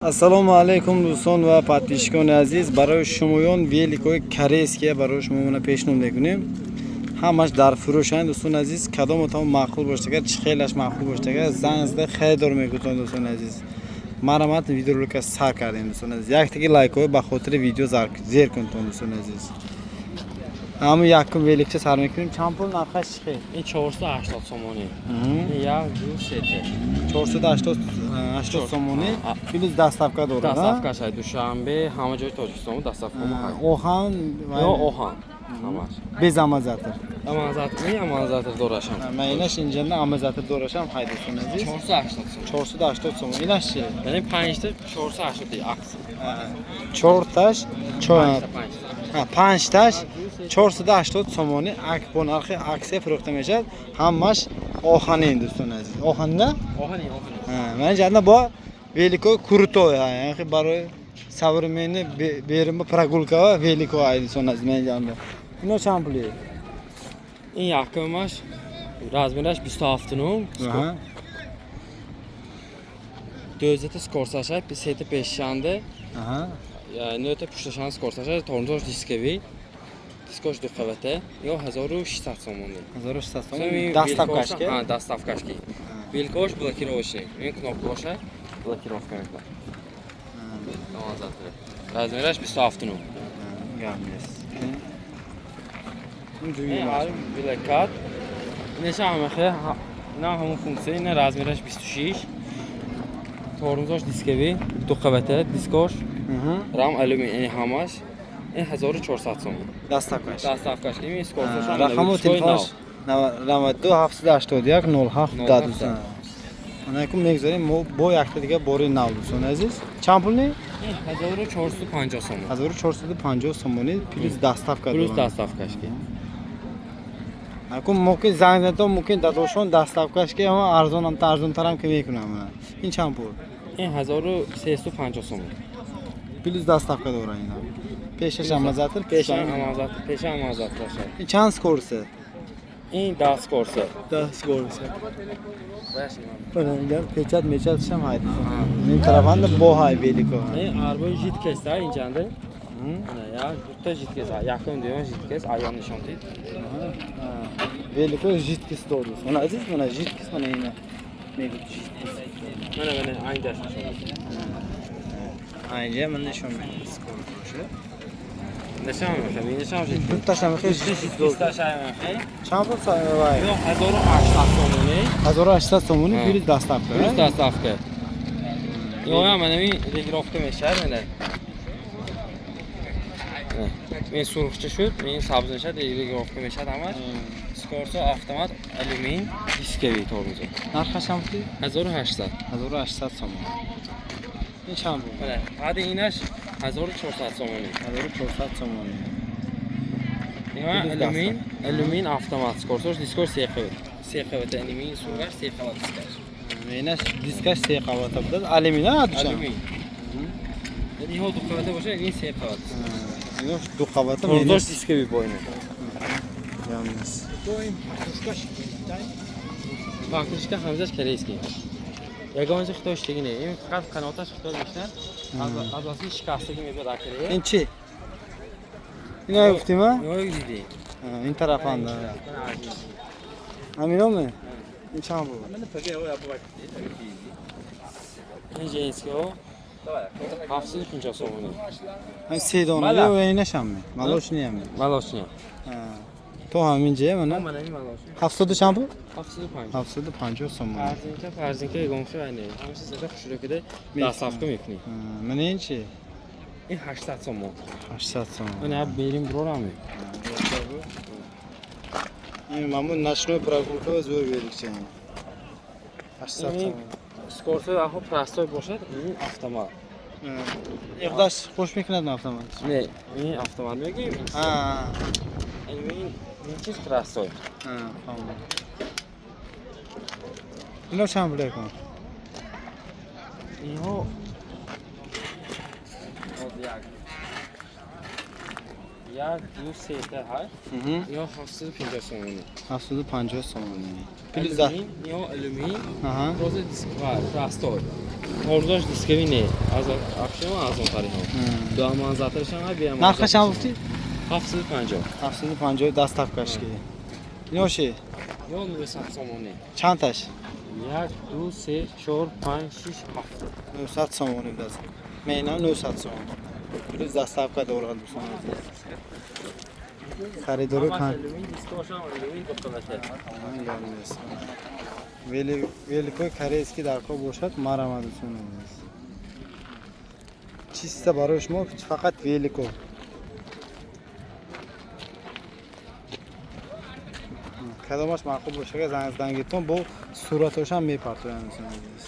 Ассалому алайкум, дӯстон ва подписчикони азиз. Барои шумоён великои корейские барои шумо мона пешниҳод мекунем. Ҳамаш дар фурӯшанд, дӯстони азиз. Кадомотон маъқул бошад, агар чӣ хелаш маъқул бошад, агар занг зада харидор мекунтон, дӯстони азиз. Марҳамат, видеоролика сар кардем, дӯстони азиз. Яктаги лайкҳои ба хотири видео зер кунтон, дӯстони азиз. Ҳамун якум великча сар мекунем. Чанд пул, нархаш чӣ хел? Ин 480 сомонӣ. Ин як, ду, сете. 480 сомонӣ. А. Плюс доставка дорад? Доставкаш ай Душанбе, ҳама ҷои Тоҷикистон доставка мо ҳаст. Оҳан? Ё оҳан ҳамаш. Без амортизатор? Амортизатор, ин амортизатор дорашам. Ман инаш инҷанда амортизатор дорашам, ҳай, дӯстони азиз. 480 сомон. 480 сомон. Инаш чи? Яъне панҷта 480 акция. Чорташ? Панҷта, панҷта. Панҷташ 480 сомонӣ ак бо нархи акция фурӯхта мешавад. Ҳамаш оҳанин, дӯстони азиз, оҳанина. Оҳани, оҳани. Ман инҷанда бо велико крутой, яъне барои современный берима прогулкава велико ай, дӯстони азиз. Ман инҷанда ино чанд пули? Ин якумаш размераш 27 9. 12 скоросташа, сета пешшанде, нӯта пушташан скоросташа, тормозош дисковый. Дискош ду қабата. Ё 1600 сомонӣ. 1600 сомон доставкаш ки? Ҳа, доставкаш ки. Вилкош блокировочный. Ин кнопкаша блокировка мекунад. Амортизатор. Размераш 27 9. Гап нест. Ин Ин дуюмаш. Велокат. Инеша ҳамахе ина ҳамон функсия, ина размераш 26. Тормозош дисковый, ду қабата, дискош рам алюмин, ин ҳамаш. Ин 1400 сомон. Доставкаш? Доставкаш. Ин скоросташ. Рақаму телефонаш 92 781 07 10, дӯстон. Анакун мегзарем мо бо якта дига бори нав, дӯстони азиз. Чанд пул не? 1450 сомон. 1450 сомонӣ плюс доставка Плюс доранд. Доставкаш ки. Акун мумкин занг задо, мумкин дадошон доставкаш ки ама арзонам, арзонтарам ки мекунам. Ин чанд пул? Ин 1350 сомон. Плюс доставка дорад ина. Пешаш амортизатор, Пеша амортизатор, пеша амортизатор аша. Ин чанд скоросте? Ин 10 скоросте. 10 скоросте. Печать мечатшам ҳайд. Ин тарафанда бо ҳай велико. Ин арбои жидкость а инҷанда. Ана як дута жидкость, якум, дуюм жидкость аён нишон дид. Велико жидкость дорад. Мана, азиз, мана жидкость, мана ина. Мегӯд жидкость. Мана, мана айндаш нишон дид. Айнҷа ман нишон медиҳам скорость боша. Нишон мехем, ин нишон жидкость. Дутташам хел жидкость дорад. Жидкосташ ай мехем. Чанд пул вай? Ё 1800 сомонӣ. 1800 сомонӣ Ҳа. Плюс доставка. Плюс доставка. Ё мана ин регулировка мешавад, мана. Ин сурхча шуд, ин сабз мешавад, регулировка мешавад ҳамаш. Скоросо автомат, алюмин, дисковый тормозо. Нархаш чанд пул? 1800. 1800 сомон. Ин чанд пул? Мана, баъди инаш 1400 сомонӣ. 1400 сомонӣ. Ина Плюс алюмин, алюмин автомат, скоросош дискош се қабат. Се қабат алюмин, сургаш се қабат дискаш. Инаш дискаш се қабата будад. Алюмин а душам. Алюмин. Инҳо ду қабата бошад, ин се қабат. Инош ду қабата. Тормозош дисковый бо ина. Ямнес. Покрышка ҳамзаш корейский. Ягон чиз хитош теги не. Ин фақат қаноташ хитой мешнад. Аз асли шикастагӣ мебиёд акре. Ин чи? Ино гуфтим, а? Ино диди. Ин тарафанда. Ҳаминоме? Ин чанд буд? Ин женскиҳо 750 сомонӣ. Ҳамин се дона ё инашамме? Молочныйаме? Молочный. То ҳамин ҷая мана. Мана ин молочный. 70 чанд буд? 750. 750 сомонӣ. Корзинка, корзинка ягоншо айне. Ҳамаша зада хушрӯ кида доставка мекунӣ. Мана ин чи? Ин 800 сомон. 800 сомон. Мана берим бирорам. Ин мамун ночной прогулка зӯр великча. 800 Ин сомон. Скоросои ахо простой бошад, ин автомат. Иқдаш хуш мекунад на автомат? Не, ин автомат мегӯем. Ин чиз простой. Фаҳмидам. Ино чанд пул кун? Инҳо як як, ду, сета ҳай. Инҳо 750 сомонӣ. 750 сомонӣ. Плюс да. Алюмин, инҳо алюмин, Аҳа. просто диск ва простой. Тормозош дисковӣ не. Аз апшема арзонтарин ҳо. Ду аманзатрашам ҳа, биаманзатрашам. Нархаш чанд гуфтӣ? 750. 750 доставкаш ки. Иноши? Ё 900 сомонӣ. Чандташ? 1, 2, 3, 4, 5, 6, 7. 900 сомонӣ даст. Мена 900 сомонӣ. Плюс доставка дорад, дӯстони азиз. Харидору кан. Дискошам алюмин ду қабата. Великои корейский дар кор бошад, марама, дӯстони азиз. Чисто барои шумо фақат велико. Кадомаш маъқул бошад, занг зангитон, бо суратошам мепартоянд, дӯстони азиз.